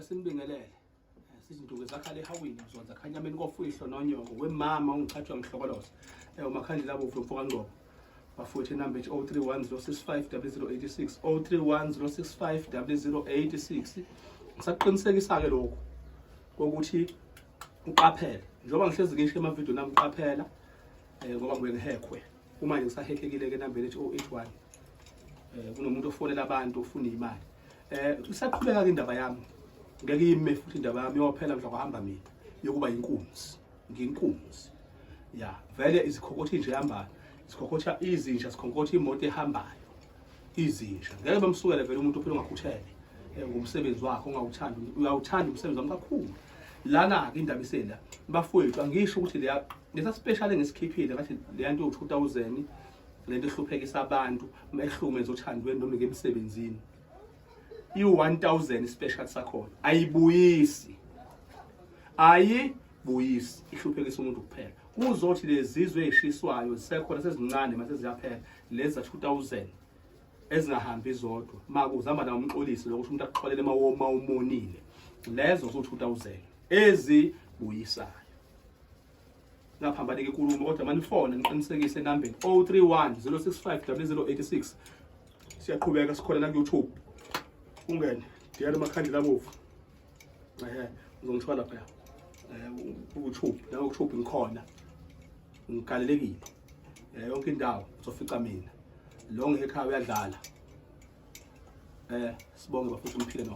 Sinibingelele. Sithi nduku zakhala ehawini uzonza khanyameni kofihlo nonyoko wemama ungichatshwa ngihlokoloza. Umakhandlela abovu mfoka Ngcobo. Bafowethu inamba ethi 0310650086 0310650086. Ngisaqinisekisa ke lokho kokuthi uqaphele. Njengoba ngihlezi ngisho ema-video nami uqaphela ngoba ngibuye ngihekhwe. Uma nje ngisahekhekile ke enambeni ethi 081 kunomuntu ofonela abantu ofuna imali. Isaqhubeka ke indaba yami. Ngeke ime futhi indaba yami yophela mhla kuhamba mina yokuba inkunzi. Nginkunzi. Ya, vele izikhokothi nje ihambayo. Izikhokhotha izinja zikhonkotha imoto ehambayo. Izinja. Ngeke bamsukele vele umuntu ophela ongakhuthele. Ngomsebenzi wakhe ongawuthandi, uyawuthanda umsebenzi wami kakhulu. Lana ke indaba isela. Bafowethu angisho ukuthi leya lesa special engisikhiphile ngathi leya nto 2000 lento ehluphekisa abantu ehlukumeza othandweni noma emsebenzini. I-1000 special sakhona ayibuyisi. Ayibuyisi ihluphekisa umuntu kuphela. Kuzothi lezizwe ezishiswayo zisekhona sezincane mase ziyaphela lezi za 2000 ezingahambi zodwa makuzihamba nawo umxolisi lokusho umuntu akuxolele mawoma umonile lezo zo 2000 ezibuyisayo. Ngaphambaneka inkulumo kodwa manifone ngiqinisekise enambeni 031 065 0086. Siyaqhubeka sikhona na ku-YouTube. Ungene diyala amakhandlela abovu uzongithola lapha ku-YouTube la ku-YouTube ngikhona ngigalelekile yonke indawo uzofica mina lo ngekhaya uyadlala. Sibonge bafuthu niphile no.